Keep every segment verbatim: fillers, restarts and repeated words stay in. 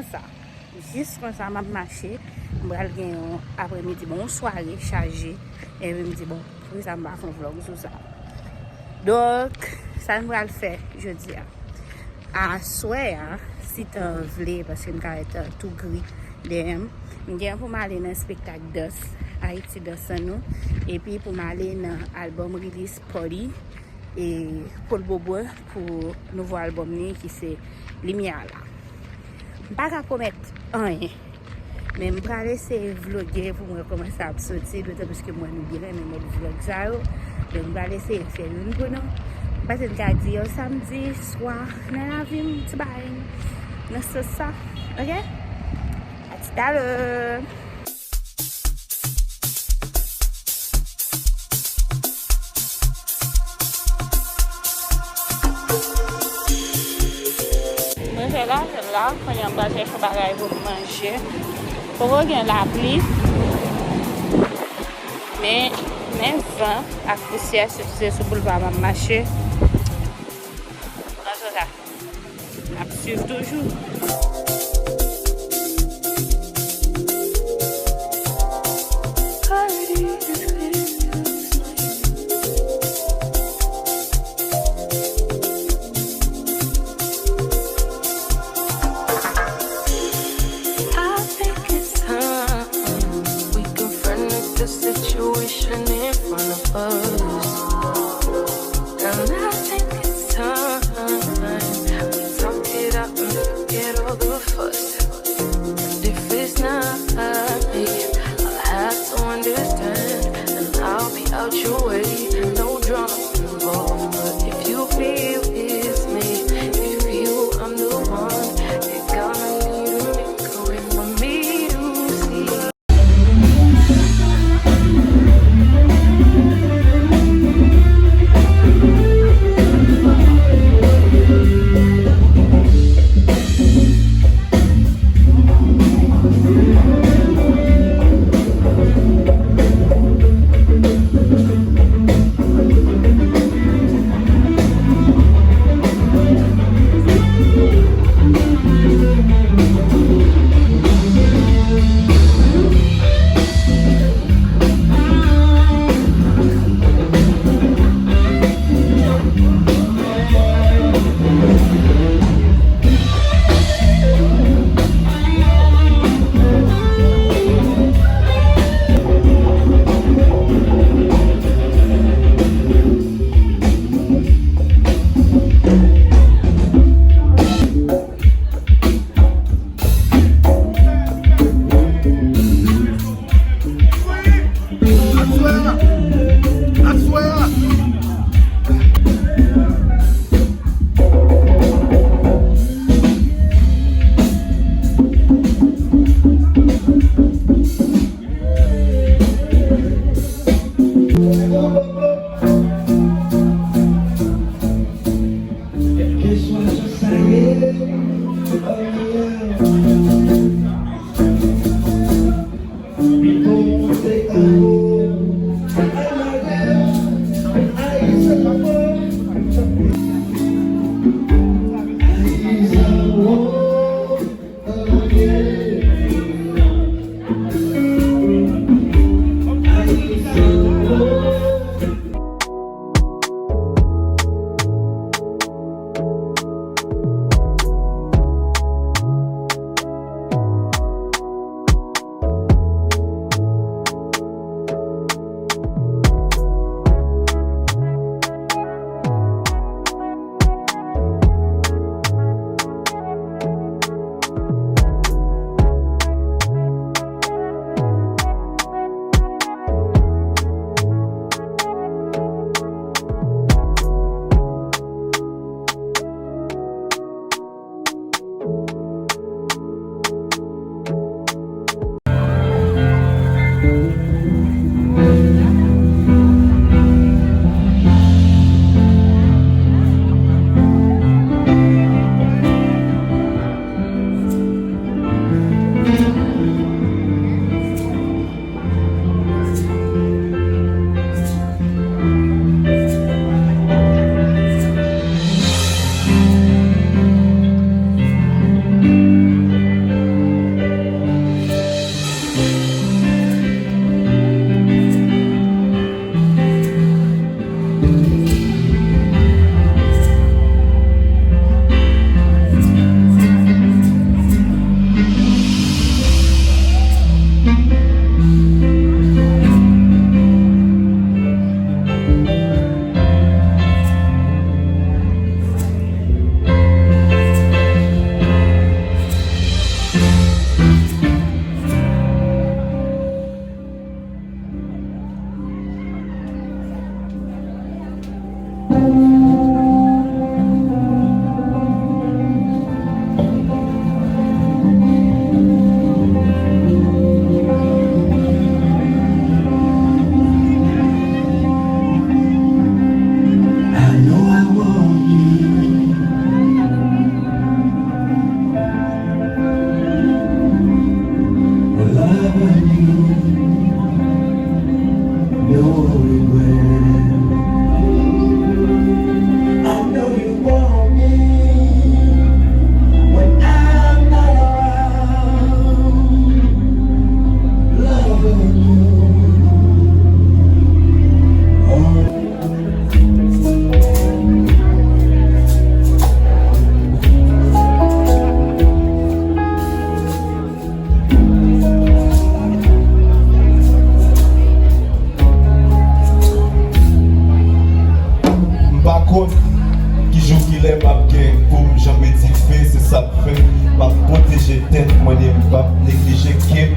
Sa, jis konsa m ap mache. M pral gen yon apremidi, bon, yon sware chaje. Epi m di, bon, poukisa m pa fè yon vlog sou sa? Donk, sa m pral fè jodi a. Aswè a, si tan vle, paske m ka wè tan tou gri dèyè m, m gen pou m ale nan espektak dans, Ayiti Dans An Nou, epi pou m ale nan album release party e Paul Beaubrun pou nouvo album li ki se Limyè a la. M pa ka pwomèt anyen, men m pral eseye vloge pou m wè kòman sa ap soti, dotan plis ke mwen nou byen renmen mòd vlog sa yo. Donk, m pral eseye fè youn pou nou. M panse m ka di yon samdi swa nan lavi m, ti bagay nan sans sa. Ok? A ti talè! Mwen fè lajan la, kounye a m pral chèche yon bagay pou m manje. Poko gen lapli, men, men van ak pousyè, se, se sou boulva m ap mache. Antouka, n ap swiv toujou. I think it's time we confronted the situation in front of us. And I think it's time we talk it out and forget all the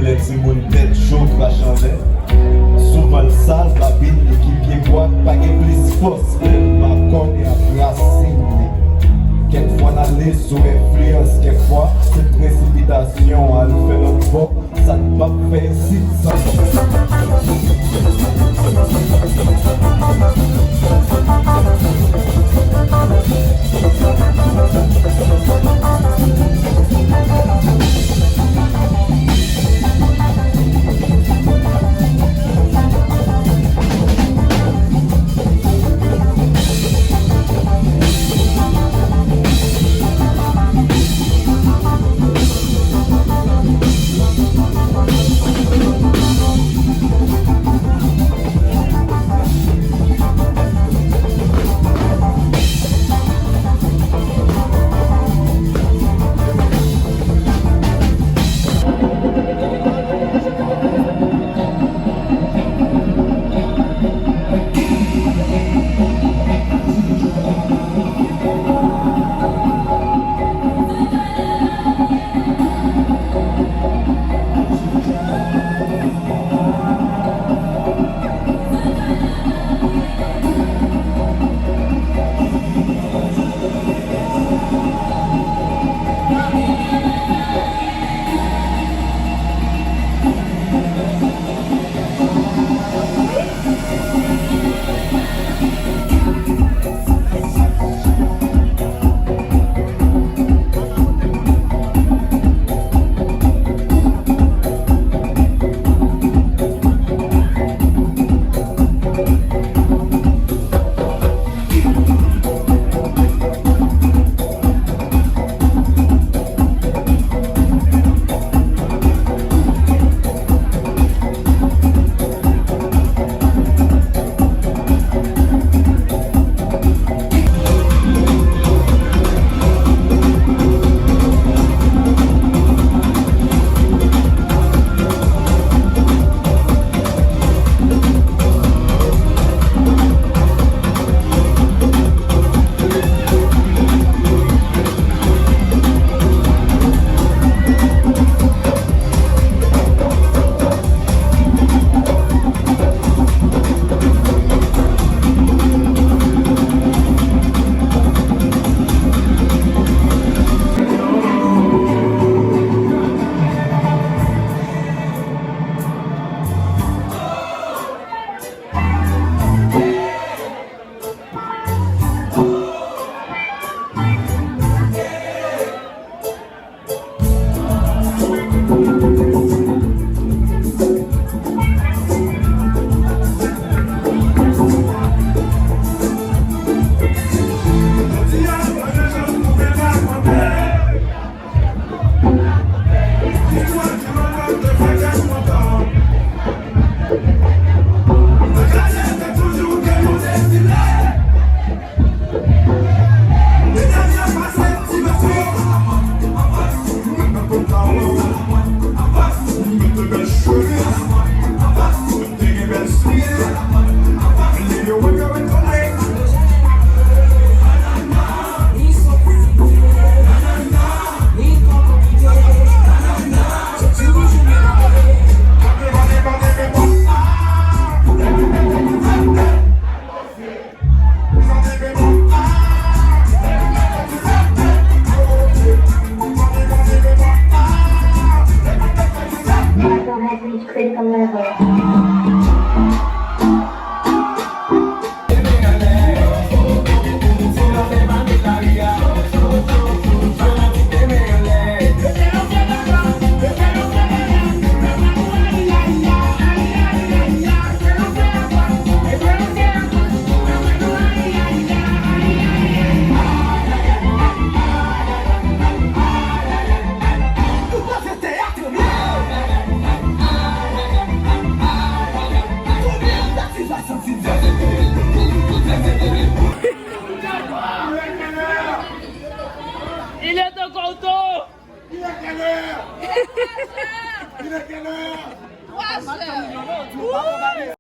Lè timoun tèt cho krache anlè. Souvan l sal, babin li ki byen bwat, pa gen plis fòs, men l makònen ak rasin li. Kèk fwa n ale sou enfliyans, kèk fwa se presipitasyon, al fè lòt bò, sa n p ap fè isit san. Il est encore temps. Il est quelle heure? Il est quelle heure? Trois heures.